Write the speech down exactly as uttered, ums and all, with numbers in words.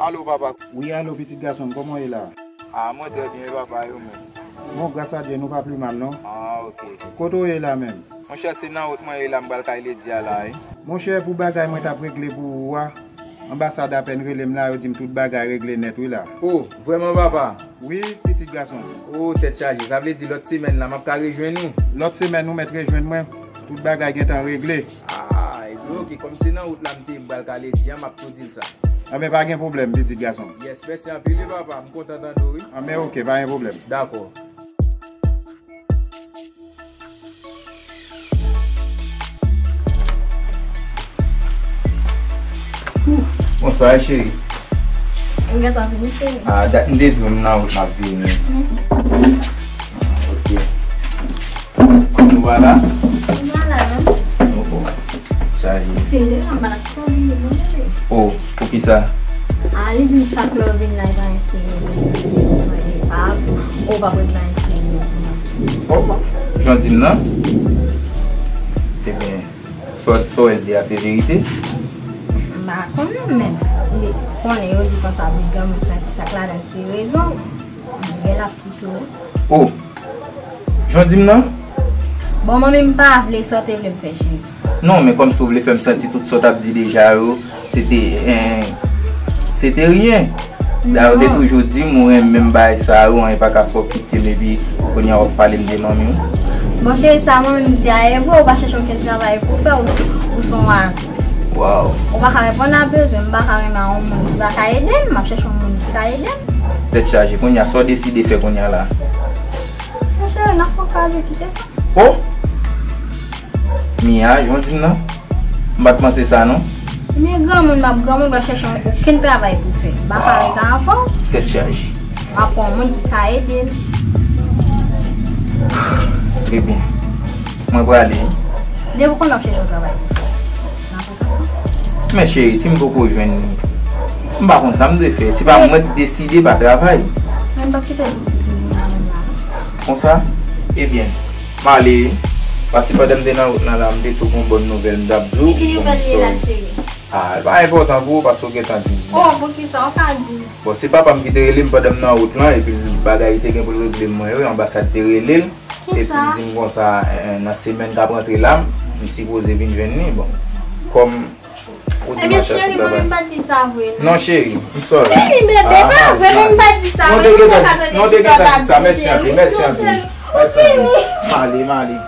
Alo, papa. Wi, alo, pitit gason m, kòman w ye la? Ah, mwen trè byen, e papa, e ou menm? Bon, gras a Dye, nou pa pli mal, non. Ah, ok. Kote w ye la menm? Monchè, se nan wout mwen ye la, m pral kay Lady a la, wi. Monchè, pou bagay mwen t ap regle pou ou a, anbasad apèn rele m la, yo di m tout bagay regle nèt, wi la. Oh, vrèman, papa? Wi, pitit gason. Oh, tèt chaje. Sa vle di lòt semèn la, m ap ka rejwenn ou? Lòt semèn, ou mèt rejwenn mwen. Tout bagay gentan regle. Ah, ebyen, ok. Kòm se nan wout la m te ye, m pral kay Lady a, m ap tou di l sa. Anben, pa gen pwoblèm, pitit gason. Yes, mèsi anpil, wi, papa. M kontan tande w, wi. Anben, ok, pa gen pwoblèm. Dakò. Bonswa, cheri. Ou gentan vini, cheri? Ah, dat m te di w m nan wout m ap vini. Mhm. Ah, ok. Kòman ou va la? M va la, non? Oh, oh. Chaje. Sere la, m pa t ap twò vini, non, bebe. Oh, poukisa? Ah, li di m chak lè w vin la, li pa ensi vini. Ou sonje pa, ou pa pou l pa ensi vini. Oh, jan w di m nan? Ebyen, sa w, sa w di a se verite? M pa konnen, men li konnen yo di konsa, big granmoun santi sak ladan se rezon. Byen, l ap kite w. Oh, jan w di m nan? Bon, manmi, m pa vle sa w te vle m fè, cheri. Non, men kòmsi w vle fè m santi tout sa w t ap di deja yo, se te, eh, se te ryen. Dayè, w te toujou di m ou renmen m, bagay sa yo, anyen pa ka fè w kite m, epi kounye a w ap pale m de manmi w. Bon, cheri, sa manmi m di a e vre, ou pa chèche okenn travay pou fè, ou, ou se yon aze. Waw. Ou pa ka reponn a bezwen, m pa ka renmen a yon moun ki pa ka ede m, m ap chèche yon moun ki ka ede m. Tèt chaje, kounye a, sa w deside fè kounye a la? Monchè, n ap fè yon kraze kite sa. Oh! Mia, jan w di m nan? M pa t panse sa, non. Men granmoun, m ap granmoun, m pa chèche okenn travay pou fè. M pa ka ret avè w. Tèt chaje. M ap pran yon moun ki ka ede m. Ebyen, mwen prale. Depi w konn w ap chèche yon travay pou fè. N ap Men cheri, si m poko jwenn li, m pa konn sa m dwe fè. Se pa mwen ki deside pa travay. Men m p ap kite l pou ti timoun nan menm la, non. Konsa? Ebyen, m ale wi. Paske pandan m te nan wout lan la, m te tou gon bòn nouvèl m t ap di w. E ki nouvèl li ye la, cheri? Ah, li pa enpòtan pou ou paske w gentan di m. Oh, poukisa w pa di? Bon, se papa m ki te rele m pandan m nan wout lan, epi bagay li te gen pou l regle m, mwen, wi, anbasad te rele l. Epi l di m konsa, eh, nan semèn k ap rantre la, m sipoze vin jwenn li. Bon, kòm ou di m a chache travay. Ebyen, cheri, mwen menm m pa t di sa vre, non. Non, cheri, m sorry. Cheri, bebe, pa vre, mwen m pa t di sa vre. Non, te gentan di sa, mèsi anpil, mèsi anpil. Mèsi anpil. M ale, m ale.